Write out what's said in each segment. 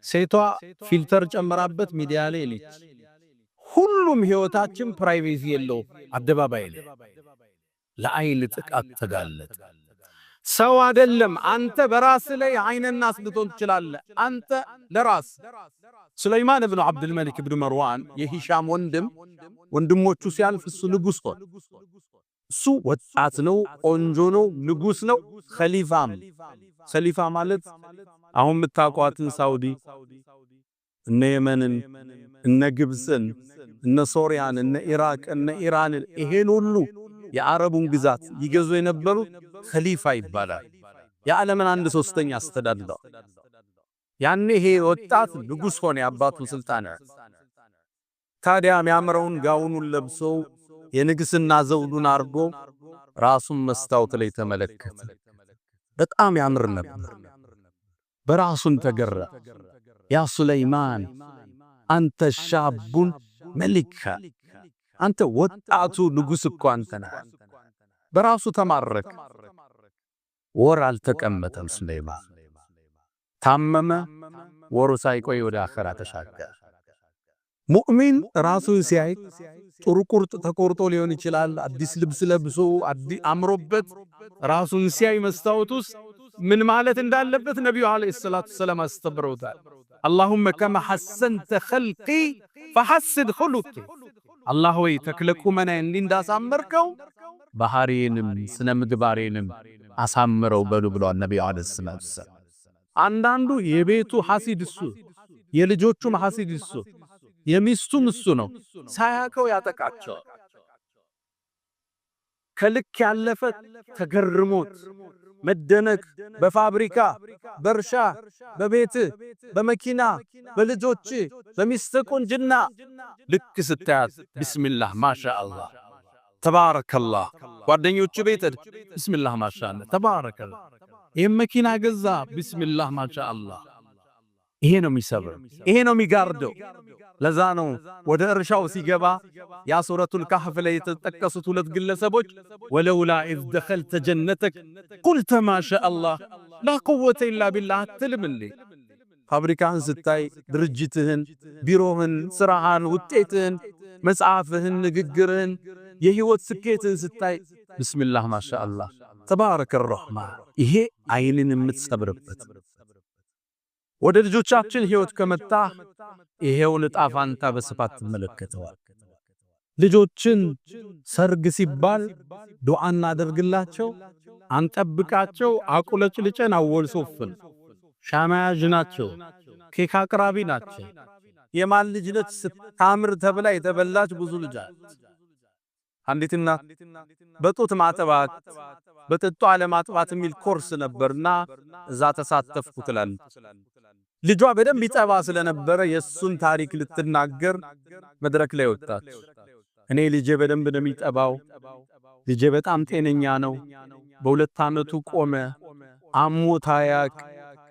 ሴቷ filter ጨምራበት ሚዲያ ላይ ልጅ፣ ሁሉም ህይወታችን privacy የለው፣ አደባባይ ላይ ለአይን ጥቃት ተጋለጠ። ሰው አይደለም፣ አንተ በራስ ላይ አይነ ናስ ልትሆን ትችላለህ። አንተ ለራስ ሱለይማን ብኑ ዓብድልመሊክ ብኑ መርዋን የሂሻም ወንድም፣ ወንድሞቹ ሲያልፍ እሱ ንጉሥ ሆነ። እሱ ወጣት ነው፣ ቆንጆ ነው፣ ንጉሥ ነው፣ ኸሊፋም። ኸሊፋ ማለት አሁን የምታውቋትን ሳውዲ፣ እነ የመንን፣ እነ ግብፅን፣ እነ ሶሪያን፣ እነ ኢራቅ፣ እነ ኢራንን፣ ይሄን ሁሉ የአረቡን ግዛት ይገዙ የነበሩ ኸሊፋ ይባላል። የዓለምን አንድ ሶስተኛ አስተዳድረዋል። ያኔ ይሄ ወጣት ንጉሥ ሆነ፣ የአባቱን ስልጣን። ታዲያ የሚያምረውን ጋውኑን ለብሶ የንግስና ዘውዱን አርጎ ራሱን መስታወት ላይ ተመለከተ። በጣም ያምር ነበር። በራሱን ተገረ። يا ሱለይማን أنت شاب ملك፣ አንተ ወጣቱ ንጉሥ እኮ አንተ ነህ። በራሱ ተማረከ። ወር አልተቀመጠም ሱለይማን። ታመመ። ወሩ ሳይቆይ ወደ አኸራ ተሻገረ። ሙእሚን ራሱን ሲያይ ጥሩ ቁርጥ ተቆርጦ ሊሆን ይችላል። አዲስ ልብስ ለብሶ አምሮበት ራሱን ሲያይ መስታወት ውስጥ ምን ማለት እንዳለበት ነቢዩ عليه الصلاة والسلام አስተምረውታል። اللهم كما حسنت خلقي فحسن خلقي። አላህ ወይ ተክለ ቁመናዬን እንዲህ እንዳሳመርከው ባህሪዬንም ስነ ምግባሬንም አሳምረው በሉ ብለዋል ነቢዩ عليه الصلاة والسلام። አንዳንዱ የቤቱ ሐሲድ እሱ፣ የልጆቹም ሐሲድ እሱ፣ የሚስቱም እሱ ነው። ሳያውቀው ያጠቃቸዋል። ከልክ ያለፈ ተገርሞት መደነቅ በፋብሪካ፣ በእርሻ፣ በቤት፣ በመኪና፣ በልጆች፣ በሚስት ቁንጅና ልክ ስታያት ቢስሚላህ ማሻአላህ ተባረከላህ። ጓደኞቹ ቤት ቢስሚላህ ማሻአላህ ተባረከላህ። ይህም መኪና ገዛ፣ ቢስሚላህ ማሻአላህ። ይሄ ነው የሚሰብር፣ ይሄ ነው የሚጋርደው። ለዛ ነው ወደ እርሻው ሲገባ ያ ሱረቱል ካህፍ ላይ የተጠቀሱት ሁለት ግለሰቦች ولولا إذ دخلت جنتك قلت ما شاء الله لا قوة إلا بالله አትልም እንዴ? ፋብሪካህን ስታይ፣ ድርጅትህን፣ ቢሮህን፣ ስራህን፣ ውጤትህን፣ መጽሐፍህን፣ ንግግርህን፣ የህይወት ስኬትህን ስታይ ብስሚላህ ማሻአላህ ተባረከ ረህማን። ይሄ አይንን የምትሰብርበት። ወደ ልጆቻችን ህይወት ከመጣ ይሄውን ዕጣ ፋንታ በስፋት ትመለከተዋል። ልጆችን ሰርግ ሲባል ዱዓ እናደርግላቸው፣ አንጠብቃቸው፣ አቁለጭልጨን አወል ሶፍን ሻማ ያዥ ናቸው፣ ኬክ አቅራቢ ናቸው። የማን ልጅ ነች ስታምር ተብላ የተበላች ብዙ ልጅ አለች። አንዲት እናት በጡት ማጥባት፣ በጥጦ አለማጥባት የሚል ኮርስ ነበርና እዛ ተሳተፍኩ ትላለች። ልጇ በደንብ ይጠባ ስለነበረ የሱን ታሪክ ልትናገር መድረክ ላይ ወጣች። እኔ ልጄ በደንብ ነው የሚጠባው፣ ልጄ በጣም ጤነኛ ነው፣ በ2 ዓመቱ ቆመ፣ አሞት አያቅ፣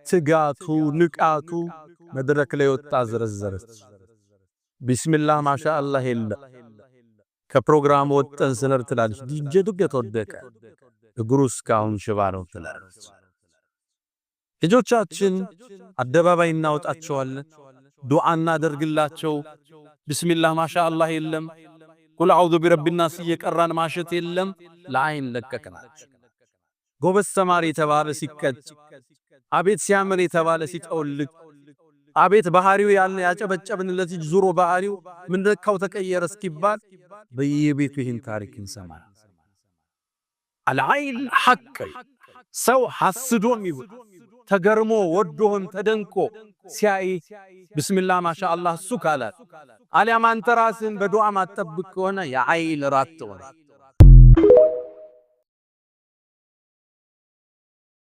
ትጋቱ፣ ንቃቱ፣ መድረክ ላይ ወጣ ዘረዘረች። ቢስሚላህ ማሻአላህ የለ። ከፕሮግራም ወጥተን ስነር ትላለች፣ ልጄ ድንገት ወደቀ፣ እግሩ እስካሁን ሽባ ነው ትላለች። ልጆቻችን አደባባይ እናወጣቸዋለን፣ ዱዓ እናደርግላቸው። ቢስሚላህ ማሻአላህ የለም፣ قل أعوذ برب الناس እየቀራን ማሸት የለም። ለአይን ለቀቅናቸው። ጎበዝ ተማሪ የተባለ ሲቀጭ፣ አቤት ሲያምር የተባለ ሲጠውልቅ፣ አቤት ባህሪው ያለ ያጨበጨብንለት ልጅ ዙሮ ባህሪው ምን ነካው ተቀየረ እስኪባል በየቤቱ ይህን ታሪክ እንሰማለን። العين حق። ሰው ሐስዶም ይሁን ተገርሞ ወዶህም ተደንቆ ሲያይ ብስሚላህ ማሻአላህ እሱ ካላል አሊያም አንተ ራስህን በዱዓ ማጠብቅ ከሆነ የዐይን ራት ትሆናል።